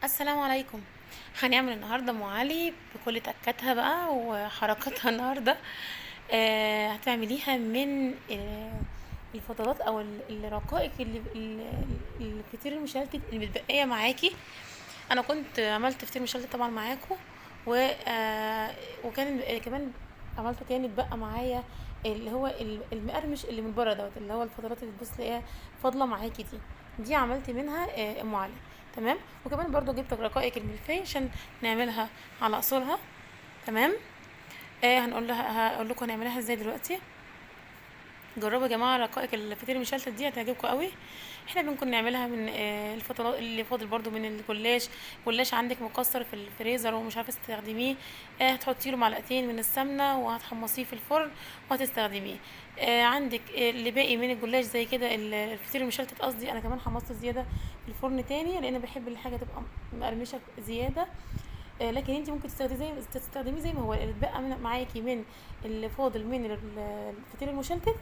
السلام عليكم. هنعمل النهارده ام علي بكل تكاتها بقى وحركاتها النهارده. هتعمليها من الفضلات او الرقائق اللي الفطير المشلتت اللي متبقيه معاكي. انا كنت عملت فطير مشلتت طبعا معاكم، وكان كمان عملته تاني، اتبقى معايا اللي هو المقرمش اللي من بره دوت، اللي هو الفضلات اللي تبص تلاقيها فاضلة معاكي دي عملت منها ام علي. تمام. وكمان برضو جبت رقائق الملفيه عشان نعملها على اصولها. تمام. هقول لكم هنعملها ازاي دلوقتي. جربوا يا جماعة رقائق الفطير المشلتت دي، هتعجبكم قوي. احنا ممكن نعملها من الفطرات اللي فاضل برضو من الجلاش. جلاش عندك مكسر في الفريزر ومش عارفه تستخدميه، هتحطي له معلقتين من السمنة وهتحمصيه في الفرن وهتستخدميه. عندك اللي باقي من الجلاش زي كده، الفطير المشلتت قصدي، انا كمان حمصته زيادة في الفرن تاني لان بحب الحاجة تبقى مقرمشه زيادة. لكن انت ممكن تستخدميه زي ما هو، اللي اتبقى معاكي من اللي فاضل من الفطير المشلتت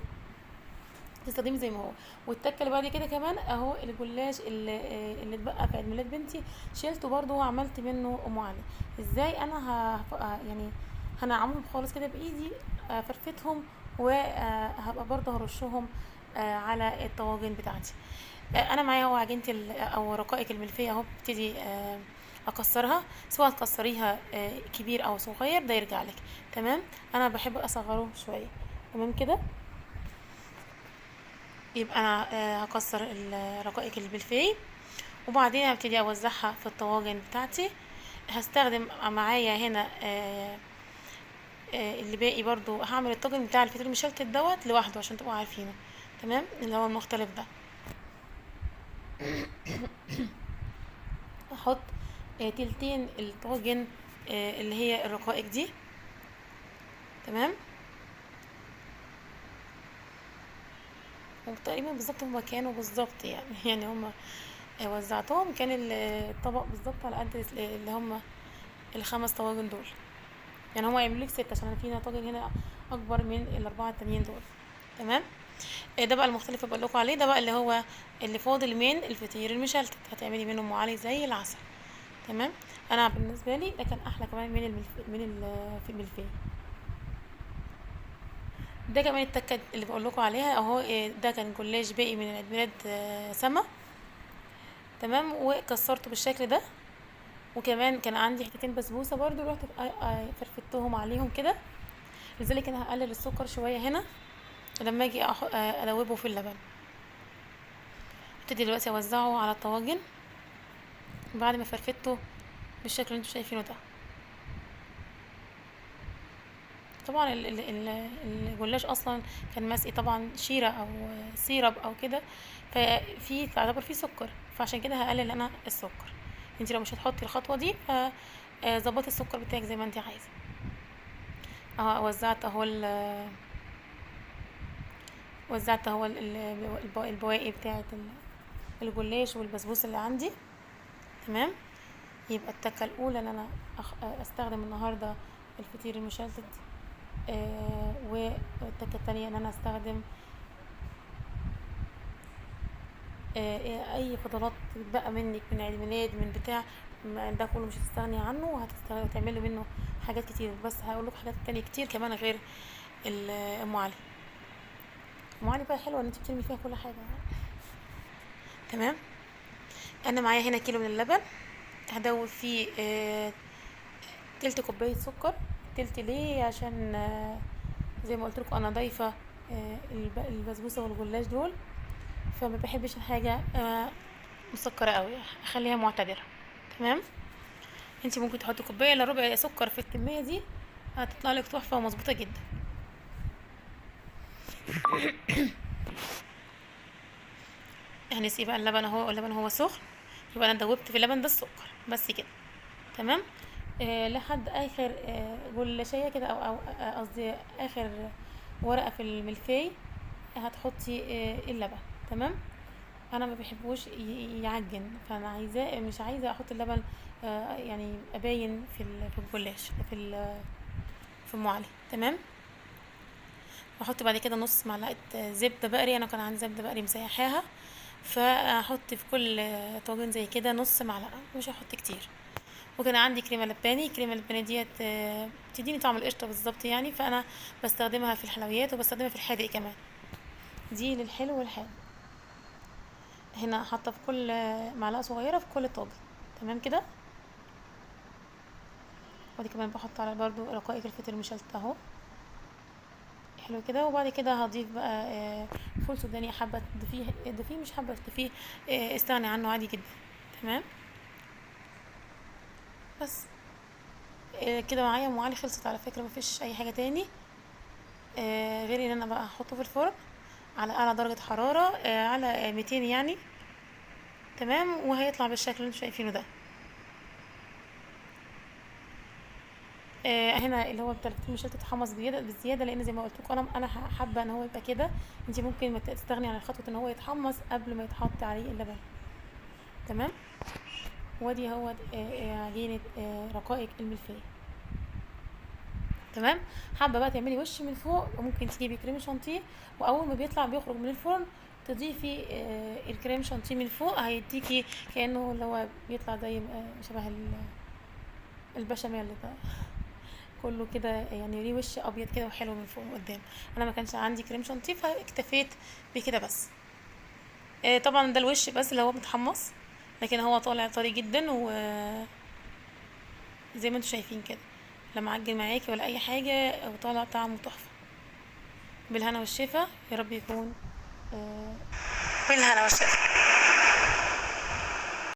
تستخدمي زي ما هو. والتكه اللي بعد كده كمان اهو الجلاش اللي اتبقى في عيد ميلاد بنتي شيلته برده وعملت منه ام علي. ازاي انا هنعمهم خالص كده بايدي، فرفتهم وهبقى برده هرشهم على الطواجن بتاعتي. انا معايا اهو عجينه او رقائق الملفيه اهو، ببتدي اكسرها، سواء تكسريها كبير او صغير ده يرجع لك. تمام. انا بحب اصغره شوية. تمام كده. يبقى انا هكسر رقائق الملفيه وبعدين هبتدي اوزعها في الطواجن بتاعتي. هستخدم معايا هنا اللي باقي برضو، هعمل الطاجن بتاع الفطير المشلتت دوت لوحده عشان تبقوا عارفينه. تمام. اللي هو المختلف ده. هحط تلتين الطاجن اللي هي الرقائق دي. تمام. وتقريبا بالظبط هما كانوا بالظبط يعني هما وزعتهم كان الطبق بالظبط على قد اللي هما الخمس طواجن دول، يعني هما يعملوا لك 6 عشان فينا طاجن هنا اكبر من ال4 التانيين دول. تمام. ده بقى المختلف اللي بقول لكم عليه، ده بقى اللي هو اللي فاضل من الفطير المشلتت، هتعملي منه ام علي زي العسل. تمام. انا بالنسبة لي ده كان احلى كمان من الملفيه. ده كمان التكه اللي بقول لكم عليها اهو، ده كان جلاش باقي من عيد ميلاد سما. تمام. وكسرته بالشكل ده. وكمان كان عندي حتتين بسبوسه برضو، رحت فرفتهم عليهم كده. لذلك انا هقلل السكر شوية هنا لما اجي ادوبة في اللبن. ابتدي دلوقتي اوزعه على الطواجن بعد ما فرفته بالشكل اللي انتوا شايفينه ده. طبعا الجلاش اصلا كان مسقي طبعا شيره او سيرب او كده، ففي تعتبر فيه سكر، فعشان كده هقلل انا السكر. انت لو مش هتحطي الخطوة دي ظبطي السكر بتاعك زي ما انت عايزه. اهو وزعت اهو وزعت اهو البواقي بتاعه الجلاش والبسبوسه اللي عندي. تمام. يبقى التكه الاولى ان انا استخدم النهارده الفطير المشلتت، والتكه التانية ان انا استخدم اي فضلات بقى منك من عيد ميلاد من بتاع، ده كله مش هتستغني عنه، وهتعملي منه حاجات كتير. بس هقول لكم حاجات تانية كتير كمان غير ام علي. ام علي بقى حلوة ان انت بترمي فيها كل حاجة يعني. تمام. انا معايا هنا كيلو من اللبن، هدوب فيه تلت كوباية سكر. تلت ليه؟ عشان زي ما قلت لكم انا ضايفه البسبوسه والجلاش دول، فما بحبش الحاجة مسكره قوي، اخليها معتدلة. تمام. انتي ممكن تحطي كوباية الا ربع سكر في الكمية دي، هتطلع لك تحفة ومظبوطه جدا. هنسقي بقى اللبن اهو، اللبن هو سخن، يبقى انا دوبت في اللبن ده السكر بس كده. تمام. لحد اخر جلاشيه كده، او قصدي اخر ورقة في الملفي هتحطي اللبن. تمام. انا ما بحبوش يعجن، فانا مش عايزه احط اللبن اباين في في الجلاش، في ام علي. تمام. بحط بعد كده نص معلقه زبدة بقري، انا كان عندي زبدة بقري مسيحاها، فاحط في كل طاجن زي كده نص معلقه، مش هحط كتير. وكان عندي كريمة لباني، الكريمة اللباني ديت بتديني طعم القشطه بالظبط يعني، فانا بستخدمها في الحلويات وبستخدمها في الحادق كمان، دي للحلو والحادق. هنا حاطه في كل معلقه صغيرة في كل طاجن، تمام كده. وادي كمان بحط على برضو رقائق الفطير المشلتت اهو، حلو كده. وبعد كده هضيف بقى فول سوداني، حابة تضيفيه اضيفيه، مش حابة تضيفيه استغني عنه عادي جدا، تمام. بس كده معايا ام علي خلصت على فكرة، مفيش اي حاجة تاني غير ان انا بقى هحطه في الفرن على اعلى درجه حرارة، على 200 يعني، تمام. وهيطلع بالشكل اللي انتوا شايفينه ده. هنا اللي هو بتاع الفطير مش هتتحمص بزيادة، لان زي ما قلت لكم انا حابة ان هو يبقى كده. انت ممكن ما تستغني عن خطوة ان هو يتحمص قبل ما يتحط عليه اللبن، تمام. وادي هو عجينه رقائق الملفيه، تمام. حابة بقى تعملي وش من فوق، ممكن تجيبي كريم شانتيه، واول ما بيطلع بيخرج من الفرن تضيفي الكريم شانتيه من فوق، هيديكي كانه اللي هو بيطلع زي شبه البشاميل ده كله كده يعني، ليه وش ابيض كده وحلو من فوق وقدام. انا ما كانش عندي كريم شانتيه فاكتفيت بكده بس. طبعا ده الوش بس اللي هو متحمص، لكن هو طالع طري جدا و زي ما انتم شايفين كده، لا معجن معاكي ولا اي حاجة، وطالع طعمه تحفة. بالهنا والشفا يا رب يكون بالهنا والشفا.